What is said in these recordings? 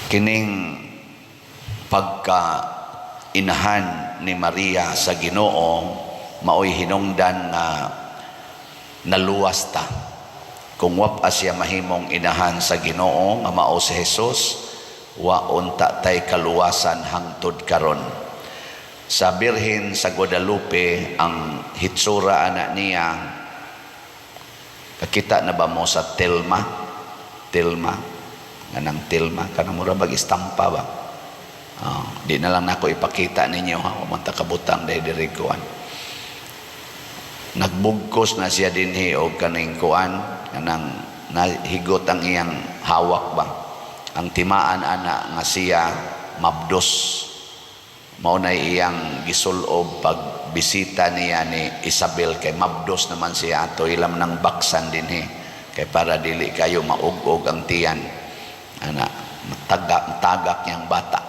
Kining pagka inahan ni Maria sa Ginoo maoy hinungdan nga naluwas ta. Kung wa pa siya mahimong inahan sa Ginoo nga mao si Jesus, wa unta tay kaluwasan hangtod karon. Sa Birhen sa Guadalupe, ang hitsura ana niya, kakita na ba mo sa tilma? Tilma nganang tilma kanang mura bag istampa ba? Oh, di na lang nako ipakita ninyo ha, wa man ta kabutang dahil diri kuan. Nagbugkos na siya dinhi og kaning kuan, kanang nahigot ang iyang hawak ba. Ang timaan ana nga siya mabdos, mao na iyang gisulob pag bisita niya ni Isabel, kay mabdos naman siya ato, ilam ng baksan dinhi kay para dili kayo maug-og ang tiyan ana, matagak matagak niyang bata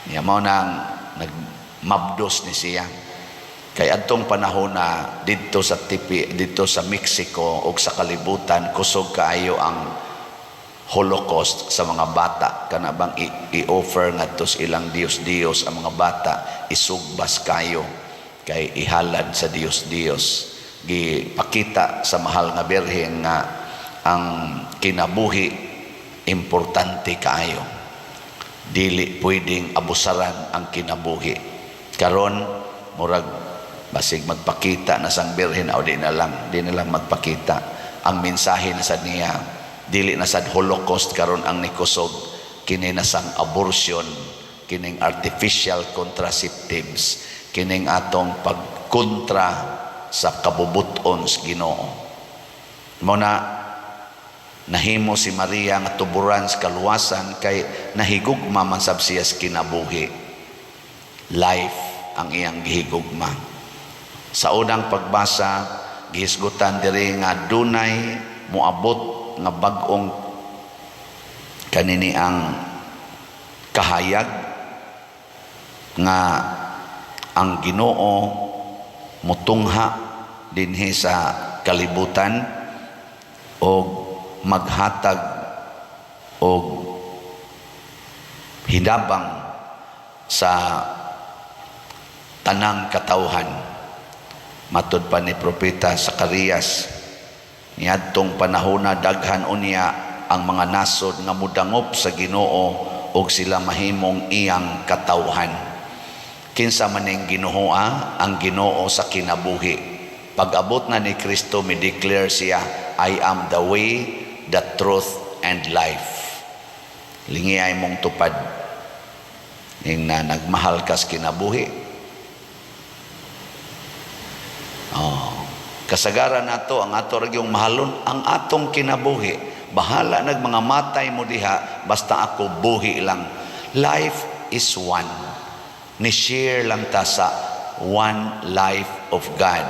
niya. Mao nang nagmabdos ni siya kay adtong panahon na didto sa tipi, didto sa Mexico ug sa kalibutan, kusog kaayo ang Holocaust sa mga bata, kana bang i-offer ngadto sa ilang Diyos-Diyos ang mga bata, isugbas kayo kay ihalad sa Diyos-Diyos. Gipakita sa mahal nga Birhen nga ang kinabuhi importante kaayo, dili pwedeng abusaran ang kinabuhi. Karon murag basig magpakita na sang Birhen o di na lang magpakita. Ang mensahe na sad niya, dili na sad Holocaust karon ang nikusog, kini na sang abortion, kining artificial contraceptives, kining atong pagkontra sa kabubuton sa Ginoo. Mao na nahimo si Maria nga tuburan sa kaluwasan kay nahigugma man sab siya sa kinabuhi. Life ang iyang gihigugma. Sa unang pagbasa, gihisgutan diri nga dunay moabot nga bag-ong kanini ang kahayag nga ang Ginoo mutungha dinhi sa kalibutan og maghatag og hinabang sa tanang katawhan. Matud pa ni Propeta Zacarias, niadtong panahona daghan unya ang mga nasod nga mudangop sa Ginoo og sila mahimong iyang katawhan. Kinsa man ning Ginoo? Ang Ginoo sa kinabuhi. Pag-abot na ni Kristo, mi declare siya, "I am the way, the truth and life." Lingi ay mong tupad ning na nagmahal kas kinabuhi. Oh. Kasagaran nato, ang ato ra gyung mahalon ang atong kinabuhi. Bahala nag mga matay mo diha, basta ako buhi lang. Life is one. Ni share lang ta sa one life of God,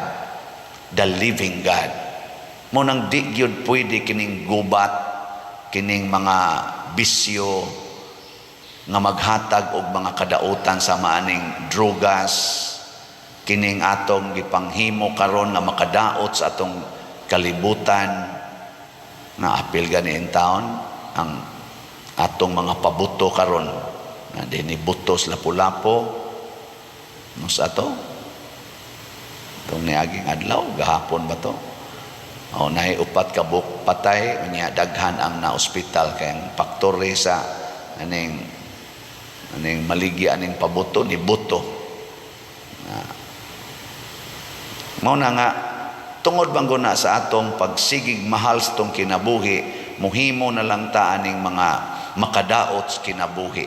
the living God. Mao nang di gyud pwede kining gubat, kining mga bisyo nga maghatag og mga kadautan sa maaning drogas, kining atong gipanghimo karon nga makadaot sa atong kalibutan, nga apil gani in town ang atong mga pabuto karon nga dinhi butos Lapu-Lapu no. Sa ato itong niaging adlaw, gahapon ba to, o naay upat ka buok patay unya, daghan ang na ospital kay ang factory sa aning aning maligya aning pabuto ni buto na. Mao na nga tungod bang guna sa atong pagsigig mahal sa atong kinabuhi, muhimo na lang ta aning mga makadaot sa kinabuhi,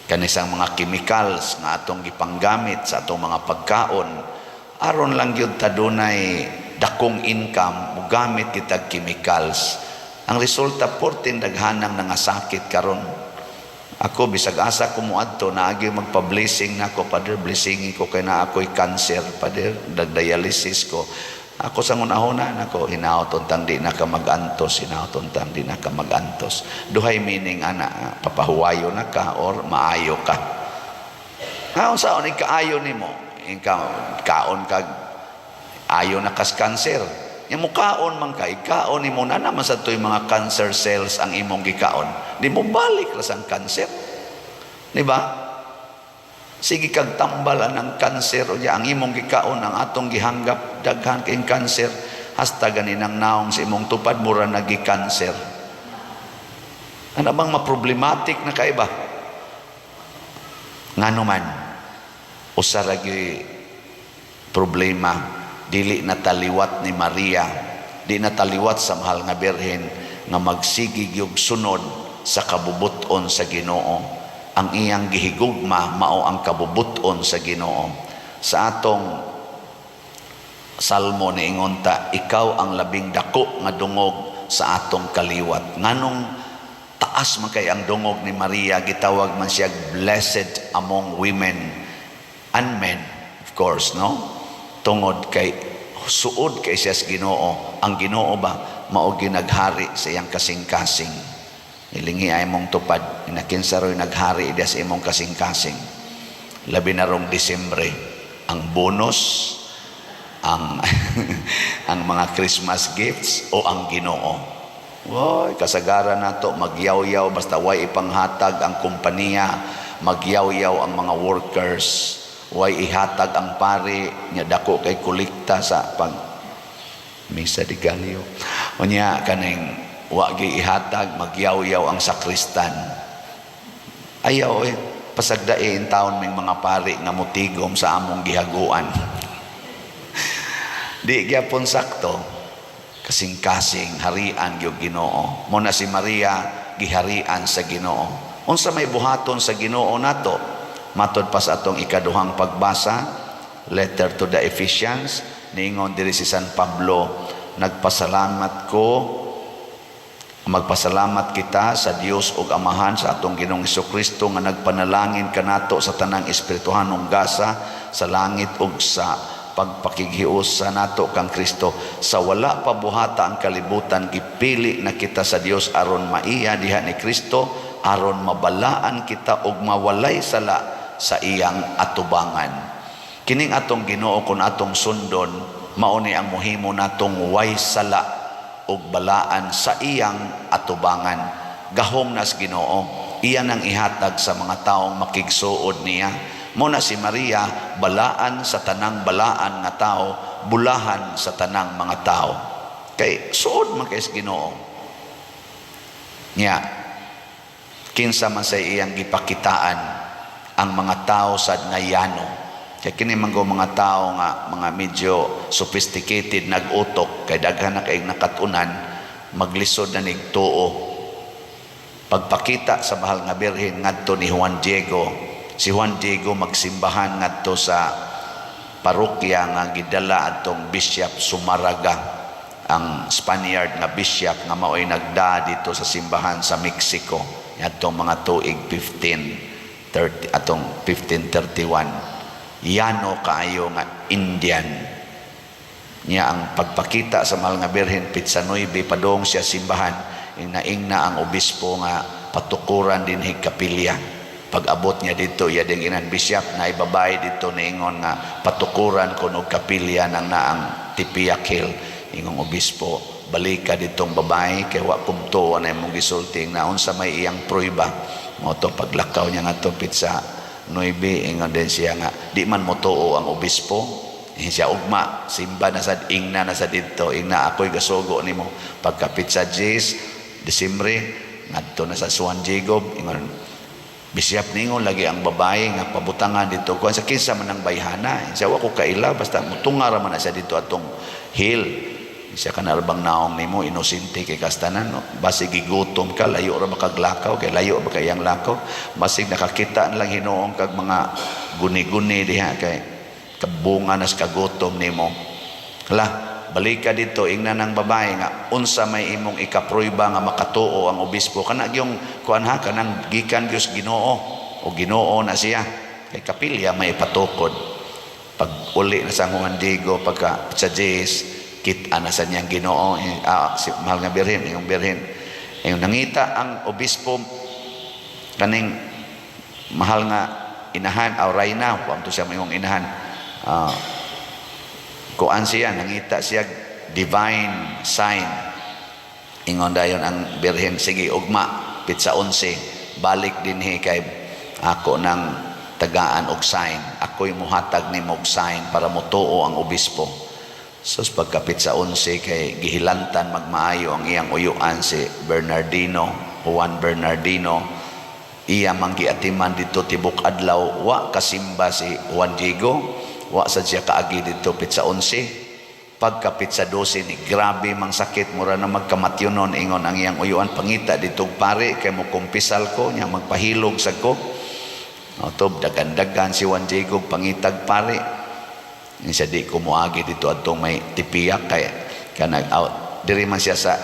kanisang mga chemicals nga atong gipanggamit sa atong mga pagkaon, aron lang gyud ta dunay dakong income, mugamit kitag chemicals. Ang resulta, portin daghanang nangasakit karon. Ako, bisag asa ko moadto, naagi magpa-blessing nako, "Father, blessingin ko kay naa ako'y cancer, Father, nagdialysis ko." Ako sa unahuna nako, "Hinaot untang di na ka mag-antos, hinaot untang di na ka mag-antos." Duhay meaning ana, papahuwayo na ka or maayo ka. Ha, unsa ni kaayo nimo? Ikaw kaon kag ayo na kas cancer. Nya mukaon man ka, ikaon nimo na naman sa to'y mga cancer cells ang imong gikaon. Di mo balik ra sa cancer. Di ba? Sige kag tambal ang cancer o ang imong gikaon, ang atong gihanggap, daghan kay cancer hasta ganinang naong sa imong tupad mura nagi cancer. Ano bang ma-problematic na kaiba? Ngano man, usa ra gyud problema, dili na taliwat ni Maria, di na taliwat sa mahal nga Birhen nga magsige gyud sunod sa kabubuton sa Ginoo. Ang iyang gihigugma mao ang kabubuton sa Ginoo. Sa atong salmo niingon ta, "Ikaw ang labing dako nga dungog sa atong kaliwat." Nganong taas man kay ang dungog ni Maria, gitawag man siya blessed among women and men, of course, no? Tungod kay suod kay siya sa Ginoo. Ang Ginoo ba mao ginaghari sa iyang kasing-kasing. Ilingi ay mong tupad, inakinsa ro'y naghari diya sa imong kasing-kasing. Labi na rong Disyembre, ang bonus, ang mga Christmas gifts o ang Ginoo. Woy, kasagaran nato magyaw-yaw basta way ipanghatag ang kompanya, magyaw-yaw ang mga workers, way ihatag ang pari nya dako kay kolekta sa pag Misa de Gallo. Unya kaning wa gi ihatag, magyaw-yaw ang sakristan. Ayaw eh, pasagdain taon ming mga pari nga mutigom sa among gihaguan. Di gyapon sakto, kasing-kasing harian gyud Ginoo. Mo na si Maria giharian sa Ginoo. Unsa may buhaton sa Ginoo nato? Matod pa sa atong ikaduhang pagbasa, Letter to the Ephesians, niingon diri si San Pablo, "Nagpasalamat ko, magpasalamat kita sa Dios ug Amahan sa atong Ginoong Kristo nga nagpanalangin kanato sa tanang espirituhanong gasa sa langit ug sa pagpakighiusa nato kang Kristo. Sa wala pa buhata ang kalibutan, gipili na kita sa Dios aron maiya diha ni Kristo, aron mabalaan kita ug mawalay sala sa iyang atubangan." Kining atong Ginoo, kun atong sundon, mao ni ang mohimo natong way sala ug balaan sa iyang atubangan. Gahom nas Ginoo, iya nang ihatag sa mga taong makigsuod niya. Mo na si Maria balaan sa tanang balaan nga tao, bulahan sa tanang mga tao. Kay suod man kay sa Ginoo. Nya kinsa man sa iyang gipakitaan ang mga tao sad nga yano. Kay kini man go mga tao nga mga medyo sophisticated nag-utok kay daghan na kay nakatunan, maglisod na nig tuo. Pagpakita sa mahal nga Birhen ngadto ni Juan Diego, si Juan Diego magsimbahan ngadto sa parokya nga gidala atong Bishop Zumárraga, ang Spaniard nga bishop nga mao'y nagda dito sa simbahan sa Mexico atong mga tuig 1530, atong 1531. Yano kaayo nga Indian niya. Ang pagpakita sa mahal nga Birhen pitsa 9, padong siya simbahan, inaingna ang obispo nga patukuran dinhi kapilya. Pag abot niya dito, iya ding inan, "Bishop, na babae dito, niingon nga patukuran ko og kapilya nang naang Tepeyac Hill." Ingong obispo, "Balika ditong babae kay wa kumtuo na imong gisulti na unsa may iyang prueba." Mo to paglakaw niya ngadto pitsa 9, ingon din siya nga di man motuo ang obispo. Eh, siya ugma simba na sad, ingna na sa didto, ingna, "Ako'y gasugo nimo." Pagka pitsa 10 Disyembre, ngadto na sa Juan Diego, ingon, "Bishop, ningon lagi ang babae nga pabutangan dito kuan sa kinsa man ang bayhana." Siya, "Wa ko kaila, basta mutunga ra man na siya dito atong hill." Siya, "Kanarbang naong nimo, inosente kay kastanan, no? Basig gigutom ka, layo ra makaglakaw kay layo ba kay ang lakaw, basig nakakita na lang hinuong kag mga guni-guni diha kay kabunga nas kagutom nimo. Hala, balika dito." Ingna ng babae nga, "Unsa may imong ikaprueba nga makatuo ang obispo kana gyung kuan ha, kanang gikan Dios Ginoo o Ginoo na siya kay kapilya may patukod?" Pag uli na sa Juan Diego pagka sa Jis, kita na sa niyang Ginoo, eh, si mahal nga Birhen, yung Birhen, yung nangita ang obispo kaning mahal nga inahan aw rayna, kung to siya mayong inahan, kuan siya, nangita siya. divine sign. Ingon dayon ang Birhen, "Sige, ugma pitsa 11 balik dinhi kay ako nang tagaan og sign. Ako'y muhatag nimo og sign para motuo ang obispo." Sus, pagkapit sa 11 kay gihilantan magmaayo ang iyang uyuan, si Bernardino, Juan Bernardino. Iya man giatiman dito tibok adlaw. Wa kasimba si Juan Diego, wa sad siya kaagi dito pitsa 11. Pagkapit sa 12 ni grabe mang sakit, mura na magkamatyonon. Ingon ang iyang uyuan, "Pangita dito pare kay mo kumpisal ko nya magpahilog sa ko." Otob dagan-dagan si Juan Diego pangitag pare. Siya, "Di ko moagi dito adtong may Tepeyac kay kanag out diri man siya sa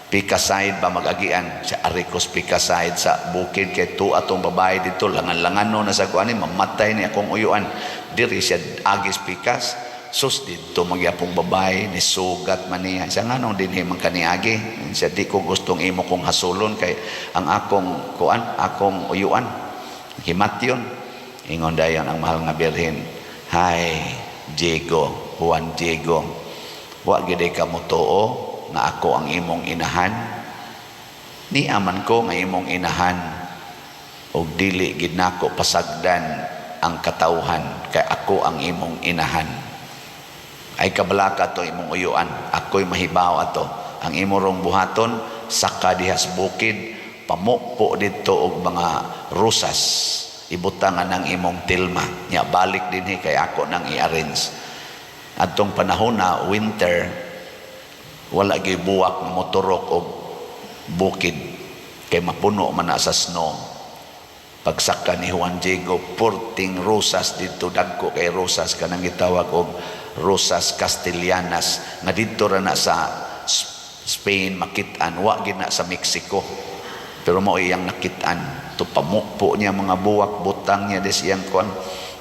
Pica side ba magagian sa Aricos Pica side sa bukid kay tu atong babae dito langan-langan no na sa kuan, mamatay ni akong uyuan." Diri siya agis pikas. Sus, dito magyapong babae ni sugat man niya siya, "Nganong dinhi man kaniagi?" Siya, "Di ko gustong imo kong hasulon kay ang akong kuan, akong uyuan himatyon." Ingon dayon ang mahal nga Birhen, "Hay Diego, Juan Diego, wa gid ka motuo nga ako ang imong inahan? Ni aman ko nga imong inahan og dili gid nako pasagdan ang katawhan kay ako ang imong inahan. Ay kabalaka to imong uyuan, ako'y mahibaw ato. Ang imo rong buhaton, saka dihas bukid, pamukpo didto og mga rosas, ibutangan ng imong tilma, nya balik dinhi kay ako nang i-arrange." Adtong panahon na winter, wala gyud buwak nga moturok og bukid kay mapuno man na sa snow. Pagsaka ni Juan Diego, purting rosas dito, dagko kay rosas, kanang gitawag og rosas castellanas nga didto ra na sa Spain makit-an, wa gid na sa Mexico, pero mao iyang nakit-an to. Pamukpo niya mga buwak, butang niya des iyang kuan,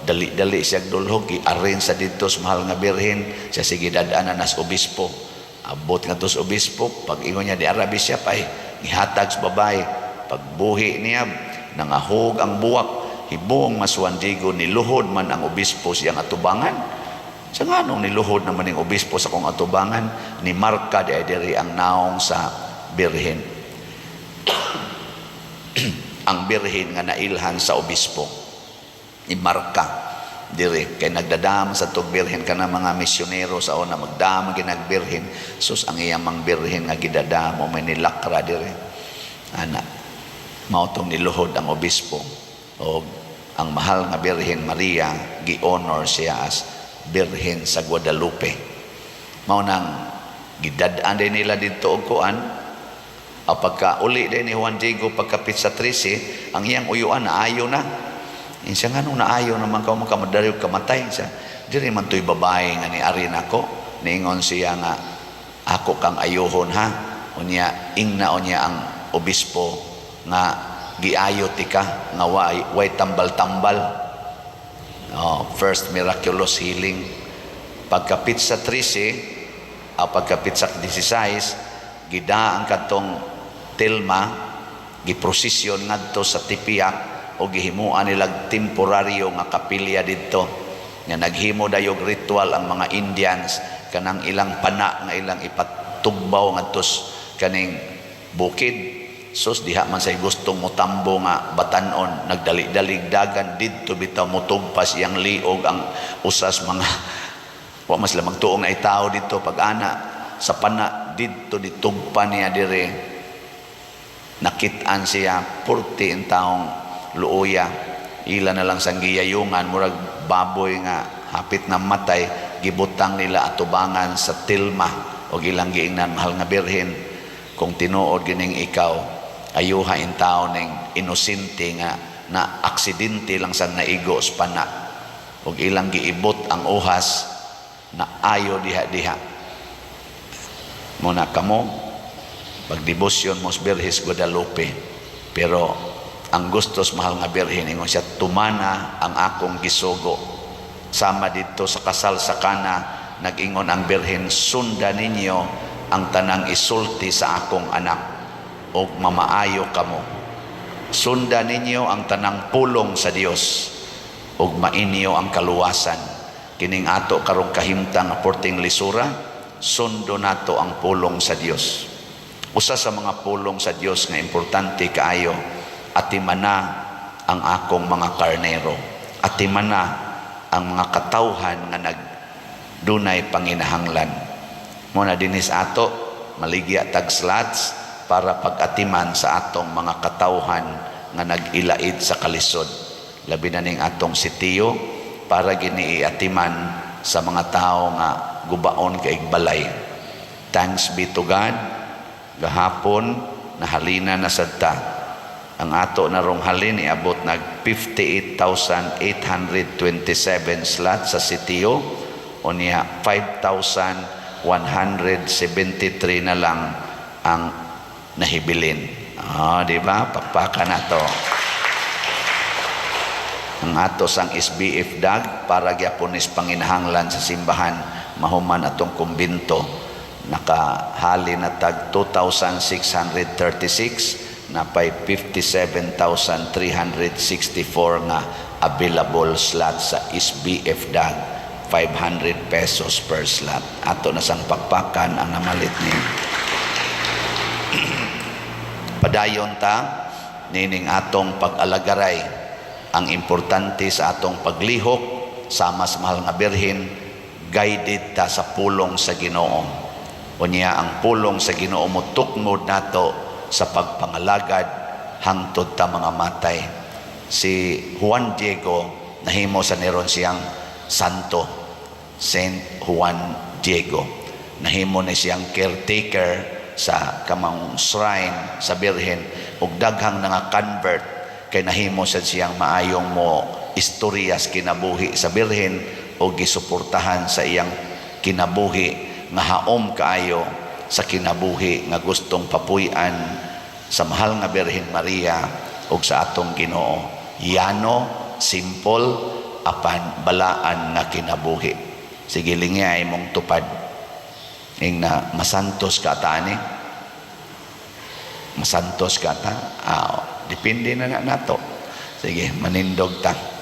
dali-dali siya dulhog, i-arrange sa didto sa mahal nga Birhen. Siya, "Sige, dad-an na nas obispo." Abot nga to sa obispo, pag ingon niya, "Di ara bishop," ay gihatag sa babae. Pagbuhi niya, nangahog ang buwak. Hibong mas Juan Diego, niluhod man ang obispo siyang atubangan. Sa nganong niluhod naman ang obispo sa kong atubangan? Ni marka di ay diri ang naong sa Birhen. Ang Birhen nga nailhan sa obispo. Ni marka diri kay nagdadama sa tog birhen kana mga misyonero sa una, magdama ginagbirhen. Sus, ang iyang mang birhen nga gidadamo may nilakra diri ana, mao tong niluhod ang obispo o ang mahal nga Birhen Maria gi-honor siya as Birhen sa Guadalupe. Mao nang gidad-an din nila didto og kuan. O pagka uli din ni Juan Diego pagkapit sa 13, ang iyang uyuan naayo na. Siya, "Nga nung naayo naman ka makamadali kamatay?" Siya, "Diri man to'y babae nga ni ari nako." Niingon siya nga, "Ako kang ayuhon ha." Unya ingna unya ang obispo nga giayo tika nga way tambal-tambal. Oh, first miraculous healing. Pagkapit sa 13, pagkapit sa 16, gida ang katong tilma, giprosesyon ngadto sa Tepeyac o gihimuan nilag temporaryo nga kapilya didto nga naghimo dayog ritual ang mga Indians, kanang ilang pana nga ilang ipatugbaw ngadto kaning bukid. Sus, diha man say gustong motambo nga batanon, nagdali-dalig dagan didto bitaw motugpas iyang liog ang usas mga wa mas sila magtuong na itawo dito. Pag ana sa pana didto ditugpa niya dire, nakit-an siya purti in taong luoya. Ila na lang sang giyayungan, murag baboy nga hapit na matay, gibutang nila atubangan sa tilma o ilang giingnan, "Mahal nga Birhen, kung tinuod gining ikaw, ayuha in tao ning inosente nga na aksidente lang sang naigo sa pana." Og ilang giibot ang uhas, na ayo diha-diha. Muna kamo pagdebosyon mo sa Birhes Guadalupe, pero ang gustos mahal nga Birhen, ingon siya, "Tumana ang akong gisugo." Sama dito sa kasal sa Kana, nag-ingon ang Birhen, "Sunda ninyo ang tanang isulti sa akong anak og mamaayo kamo. Sunda ninyo ang tanang pulong sa Dios ug mainyo ang kaluwasan." Kining ato karong kahimtang nga porting lisura. Sundo nato ang pulong sa Dios. Usa sa mga pulong sa Dios nga importante kaayo, "Atimana ang akong mga karnero." Atimana ang mga katawhan nga nagdunay panginahanglan. Mao na dinis ato maligya tag slots para pag-atiman sa atong mga katawhan nga nag-ilaid sa kalisod. Labi na ning atong sitio para gini iatiman sa mga tao nga gubaon kay balay. Thanks be to God, gahapon nahalina na sad ta. Ang ato na rong halin iabot nag 58,827 slots sa sitio, unya 5,173 na lang ang nahibilin. Ah, di ba? Pakpakan na to. Ang ato sang SBF DAG para gyapon is panginahanglan sa simbahan mahuman atong kumbinto, nakahali na tag 2,636, napay 57,364 nga available slot sa SBF DAG, ₱500 per slot. Ato na sang pakpakan ang namalit ni. Padayon ta nining atong pag-alagaray. Ang importante sa atong paglihok sama sa mahal nga Birhen, guided ta sa pulong sa Ginoo. Unya ang pulong sa Ginoo mo tukmod nato sa pagpangalagad hangtod ta mga matay. Si Juan Diego, nahimo sa niron siyang santo, Saint Juan Diego. Nahimo ni siyang caretaker sa kamang shrine sa Birhen ug daghang nga convert kay nahimo sad siyang maayong mo istorya sa kinabuhi sa Birhen o gisuportahan sa iyang kinabuhi nga haom kaayo sa kinabuhi nga gustong papuy-an sa mahal nga Birhen Maria ug sa atong Ginoo. Yano, simple, apan balaan nga kinabuhi. Sige, lingya imong tupad. Ing na masantos ka ta ani. Masantos ka ta. Ah, depende na na nato. Sige, manindog ta.